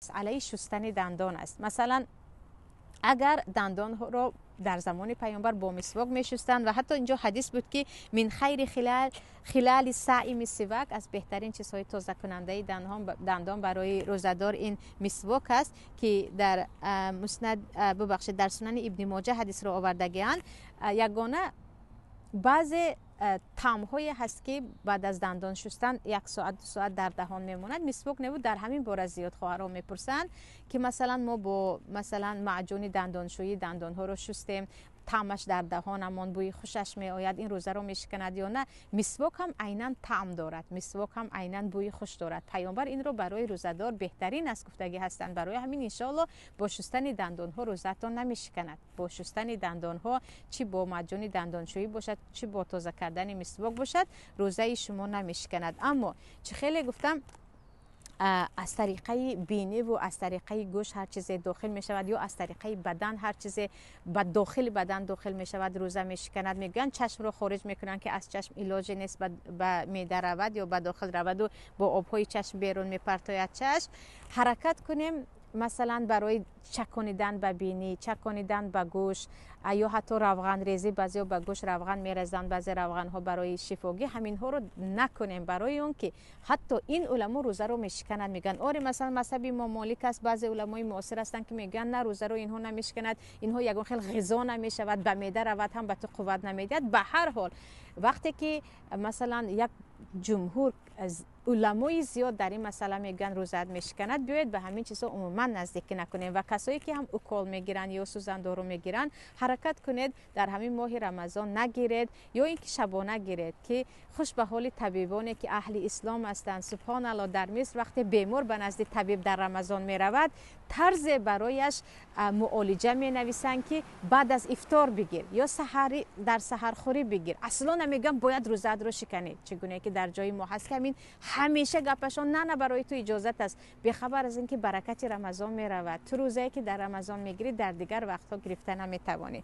Масъалаи шустани дандон аст. Масалан, агар дандонро дар замони паёмбар бо мисвок мешустанд ва ҳатто инҷо ҳадис буд, ки мин хайри хилали саими сивак, аз беҳтарин чизҳои тозакунандаи дандон барои рӯзадор ин мисвок аст, ки дар муснад, бубахшед, дар Сунани Ибни Моҷа ҳадисро овардагианд. Ягона баъзе таъмҳое ҳаст, ки баъд аз дандон шустан як соат, 2 соат дар даҳон мемонад. Мисвок набуд. Дар ҳамин бора зиёд хоҳарҳо мепурсанд, ки масалан мо бо, масалан, маъҷуни дандоншӯӣ дандонҳоро шустем, таъмаш дар даҳонамон, бӯи хушаш меояд, ин рӯзаро мешиканад ё на? Мисвок ҳам айнан таъм дорад, мисвок ҳам айнан бӯи хуш дорад. Паёмбар инро барои рӯзадор беҳтарин аст гуфтагӣ ҳастанд. Барои ҳамин, иншоалло, бо шустани дандонҳо рӯзаатон намешиканад. Бо шустани дандонҳо, чӣ бо маъҷуни дандоншӯӣ бошад, чӣ бо тоза кардани мисвок бошад, рӯзаи шумо намешиканад. Аммо чӣ хеле гуфтам, аз тариқаи биниву аз тариқаи гӯш ҳар чизе дохил мешавад ё аз тариқаи бадан ҳар чизе ба дохили бадан дохил мешавад, рӯза мешиканад. Мегӯянд, чашмро хориҷ мекунанд, ки аз чашм илоҷе нест, ба меъда равад ё ба дохил раваду бо обҳои чашм берун мепартояд чашм. Ҳаракат кунем, масалан, барои чаконидан ба бинӣ, чаконидан ба гӯш ё ҳатто равғанрезӣ. Баъзеҳо ба гӯш равған мерезанд, баъзе равғанҳо барои шифогӣ. Ҳаминҳоро накунем, барои он ки ҳатто ин уламо рӯзаро мешиканад мегӯянд. Оре, масалан, мазҳаби Имом Молик аст, баъзе уламои муосир ҳастанд, ки мегӯянд, на, рӯзаро инҳо намешиканад, инҳо ягон хел ғизо намешавад, ба меъда равад ҳам ба ту қувват намедиҳад. Ба ҳар ҳол, вақте ки, масалан, як ҷумҳур уламои зиёд дар ин масъала мегӯянд, рӯзаат мешиканад, биёед ба ҳамин чизҳо умуман наздикӣ накунем. Ва касое ки ҳам укол мегиранд ё сӯзандору мегиранд, ҳаракат кунед, дар ҳамин моҳи Рамазон нагиред ё ин ки шабона гиред, ки хуш ба ҳоли табибоне, ки аҳли ислом ҳастанд. Субҳоналло, дар Миср вақте бемор ба назди табиб дар Рамазон меравад, тарзе барояш муолиҷа менависанд, ки баъд аз ифтор бигир ё саҳари дар саҳархӯрӣ бигир. Асло намегӯям, бояд рӯзаатро шиканӣ, чӣ гуне ки дар ҷои мо ҳаст, ки ҳамин ҳамеша гапашон: на, на, барои ту иҷозат аст. Бехабар аз ин ки баракати Рамазон меравад. Ту рӯзае, ки дар Рамазон мегирӣ, дар дигар вақтҳо гирифта наметавонӣ.